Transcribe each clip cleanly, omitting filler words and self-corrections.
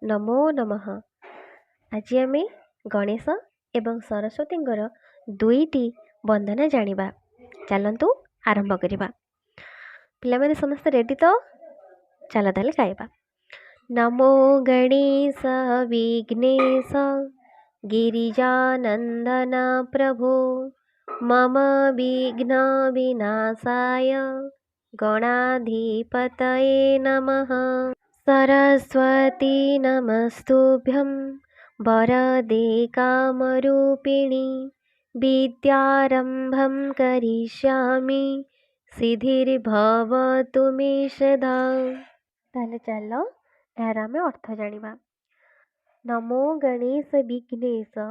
ନମୋ ନମଃ। ଆଜି ଆମେ ଗଣେଶ ଏବଂ ସରସ୍ୱତୀଙ୍କର ଦୁଇଟି ବନ୍ଦନା ଜାଣିବା। ଚାଲନ୍ତୁ ଆରମ୍ଭ କରିବା। ପିଲାମାନେ ସମସ୍ତେ ରେଡ଼ି ତ? ଚାଲ ତାହେଲେ ଗାଇବା। ନମୋ ଗଣେଶ ବିଘ୍ନେଶ ଗିରିଜାନନ୍ଦନ ପ୍ରଭୋ, ମମ ବିଘ୍ନ ବିନାଶାୟ ଗଣାଧିପତୟେ ନମଃ। ସରସ୍ୱତୀ ନମସ୍ତୁଭ୍ୟं वरदे କାମରୂପିଣୀ, ବିଦ୍ୟାରମ୍ଭं କରିଷ୍ୟାମି ସିଦ୍ଧିର୍ଭବତୁ ମେ ସଦା। ତାହେଲେ ଚାଲ ଏହାର ଆମେ ଅର୍ଥ ଜାଣିବା। ନମୋ ଗଣେଶ ବିଘ୍ନେଶ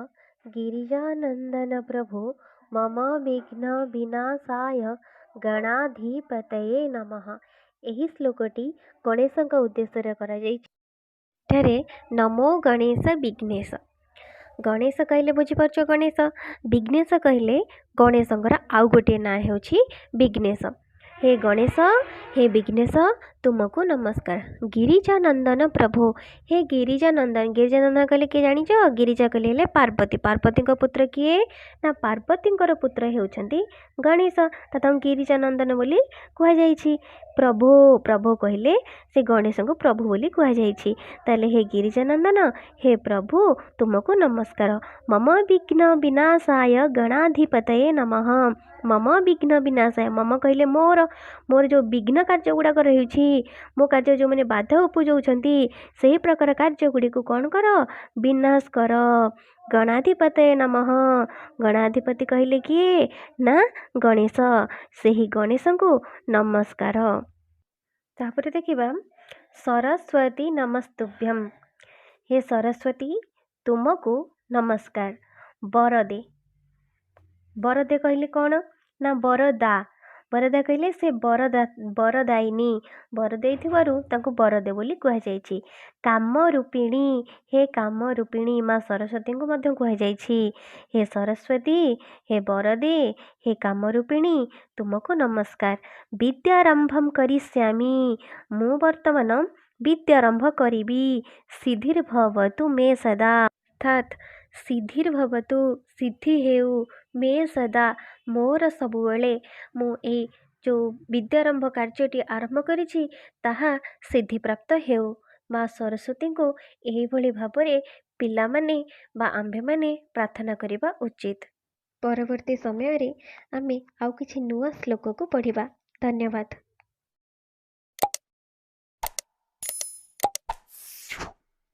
ଗିରିଜାନନ୍ଦନ ପ୍ରଭୁ, ମମ ବିଘ୍ନ ବିନାଶାୟ ଗଣାଧିପତୟେ ନମଃ। ଏହି ଶ୍ଲୋକଟି ଗଣେଶଙ୍କ ଉଦ୍ଦେଶ୍ୟରେ କରାଯାଇଛି। ଏଠାରେ ନମୋ ଗଣେଶ ବିଘ୍ନେଶ, ଗଣେଶ କହିଲେ ବୁଝିପାରୁଛ ଗଣେଶ, ବିଘ୍ନେଶ କହିଲେ ଗଣେଶଙ୍କର ଆଉ ଗୋଟିଏ ନାଁ ହେଉଛି ବିଘ୍ନେଶ। ହେ ଗଣେଶ, ହେ ବିଘ୍ନେଶ, ତୁମକୁ ନମସ୍କାର। ଗିରିଜାନନ୍ଦନ ପ୍ରଭୁ, ହେ ଗିରିଜାନନ୍ଦନ। ଗିରିଜାନନ୍ଦନ କହିଲେ କିଏ ଜାଣିଛ? ଗିରିଜା କହିଲେ ହେଲେ ପାର୍ବତୀ। ପାର୍ବତୀଙ୍କ ପୁତ୍ର କିଏ ନା ପାର୍ବତୀଙ୍କର ପୁତ୍ର ହେଉଛନ୍ତି ଗଣେଶ, ତ ତାଙ୍କୁ ଗିରିଜାନନ୍ଦନ ବୋଲି କୁହାଯାଇଛି। ପ୍ରଭୁ, ପ୍ରଭୁ କହିଲେ ସେ ଗଣେଶଙ୍କୁ ପ୍ରଭୁ ବୋଲି କୁହାଯାଇଛି। ତାହେଲେ ହେ ଗିରିଜାନନ୍ଦନ, ହେ ପ୍ରଭୁ, ତୁମକୁ ନମସ୍କାର। ମମ ବିଘ୍ନ ବିନାଶାୟ ଗଣାଧିପତୟେ ନମଃ। ମମ ବିଘ୍ନ ବିନାଶାୟ, ମମ କହିଲେ ମୋର, ମୋର ଯେଉଁ ବିଘ୍ନ କାର୍ଯ୍ୟ ଗୁଡ଼ାକ ରହିଛି, ମୋ କାର୍ଯ୍ୟ ଯେଉଁମାନେ ବାଧା ଉପୁଜାଉଛନ୍ତି, ସେହି ପ୍ରକାର କାର୍ଯ୍ୟ ଗୁଡ଼ିକୁ କ'ଣ କର? ବିନାଶ କର। ଗଣାଧିପତୟେ ନମଃ। ଗଣାଧିପତି କହିଲେ କିଏ ନା ଗଣେଶ, ସେହି ଗଣେଶଙ୍କୁ ନମସ୍କାର। ତାପରେ ଦେଖିବା ସରସ୍ୱତୀ ନମସ୍ତୁଭ୍ୟಂ। ହେ ସରସ୍ୱତୀ, ତୁମକୁ ନମସ୍କାର। ବରଦେ, ବରଦେ କହିଲେ କ'ଣ ନା ବରଦା। ବରଦା କହିଲେ ସେ ବରଦା, ବରଦାୟିନୀ, ବର ଦେଇଥିବାରୁ ତାଙ୍କୁ ବରଦେ ବୋଲି କୁହାଯାଇଛି। କାମରୂପିଣୀ, ହେ କାମରୂପିଣୀ, ମା ସରସ୍ୱତୀଙ୍କୁ ମଧ୍ୟ କୁହାଯାଇଛି। ହେ ସରସ୍ୱତୀ, ହେ ବରଦେ, ହେ କାମରୂପିଣୀ, ତୁମକୁ ନମସ୍କାର। ବିଦ୍ୟାରମ୍ଭം କରିଷ୍ୟାମି, ମୁଁ ବର୍ତ୍ତମାନ ବିଦ୍ୟାରମ୍ଭ କରିବି। ସିଦ୍ଧିର୍ଭବତୁ ମେ ସଦା, ଅର୍ଥାତ୍ ସିଦ୍ଧିର୍ଭବତୁ, ସିଦ୍ଧି ହେଉ, ମେ ସଦା, ମୋର ସବୁବେଳେ। ମୁଁ ଏଇ ଯେଉଁ ବିଦ୍ୟାରମ୍ଭ କାର୍ଯ୍ୟଟି ଆରମ୍ଭ କରିଛି ତାହା ସିଦ୍ଧିପ୍ରାପ୍ତ ହେଉ। ମା ସରସ୍ୱତୀଙ୍କୁ ଏହିଭଳି ଭାବରେ ପିଲାମାନେ ବା ଆମ୍ଭେମାନେ ପ୍ରାର୍ଥନା କରିବା ଉଚିତ। ପରବର୍ତ୍ତୀ ସମୟରେ ଆମେ ଆଉ କିଛି ନୂଆ ଶ୍ଲୋକକୁ ପଢ଼ିବା। ଧନ୍ୟବାଦ।